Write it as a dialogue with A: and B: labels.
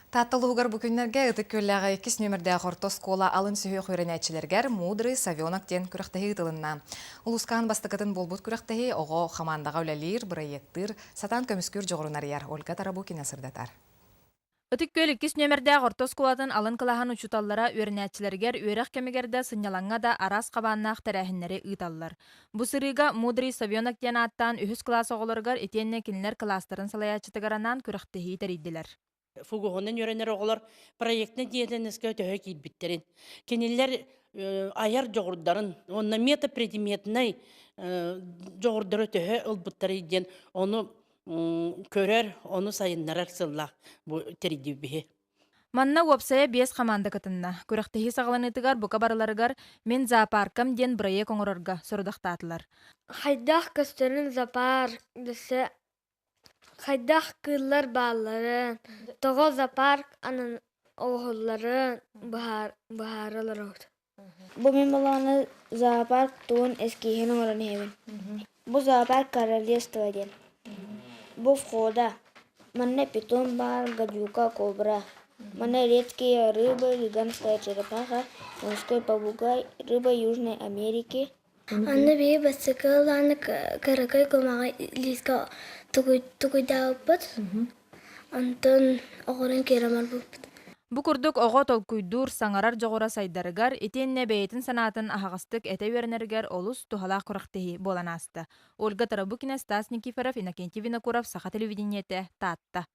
A: Таатта улууһугар бу күннэргэ Ытык Күөллээҕи иккис нүөмэрдээх орто оскуола алын сүһүөх үөрэнээччилэригэр «Мудрый совенок» диэн күрэхтэһии ыытылынна. Улуускаан бастакытын буолбут күрэхтэһии оҕо хамаандаҕа үлэлиир, бырайыактыыр, сатаан көмүскүүр дьоҕурун арыйар Ольга Тарабукина сырдатар.
B: Ытык Күөл иккис нүөмэрдээх орто оскуолатын алын кылааһын учууталлара үөрэнээччилэригэр үөрэх кэмигэр да, сынньалаҥҥа да араас хабааннаах тэрээһиннэри ыыталлар. Бу сырыыга «Мудрый совенок» диэн ааттаан үһүс кылаас оҕолоругар итиэннэ кинилэр кылаастарын салайааччытыгар анаан күрэхтэһии тэрийдилэр.
C: Фугуһунан үөрэнэр оҕолор проектнай деятельноска төһө киирбиттэрин, кинилэр айар дьоҕурдарын уонна метапредметнай дьоҕурдары төһө ылбыттарый диэн ону көрөр, ону сайыннарар сыллаах бу тэрийдибиһи.
B: Манна уопсайа биэс хамаанда кытынна. Күрэхтэһии саҕаланыытыгар бука барыларыгар «Мин зоопаркам» диэн бырайыак оҥорорго сорудахтаатылар.
D: Хайдах көстөрүн зоопарк дэсэ хайдах кыыллар баалларын, тоҕо зоопарк анан оҥоһулларын быһааралар.
E: Бу мин балаҕаны зоопарк тугун эскииһин оҥорон иһэбин. Бу зоопарк королевство диэн. Бу входа. Манна питон баар, гадюка, кобра. Манна редкие рыбы, гигантская черепаха, морской попугай, рыба Южной Америки.
D: Анна биһи бастакы ылааны кыракый кумаҕы лиискэ тугуйдаабыппыт. Онтон оҕорон киирэн барбыппыт.
B: Бу курдук оҕо толкуйдуур, саҥарар дьоҕура сайдарыгар, итиэннэ бэйэтин санаатын аһаҕастык этэ үөрэнэригэр олус туһалаах күрэхтэһии буолан ааста. Ольга Тарабукина, Стас Никифоров, Иннокентий Винокуров, Саха телевидениетэ, Таатта.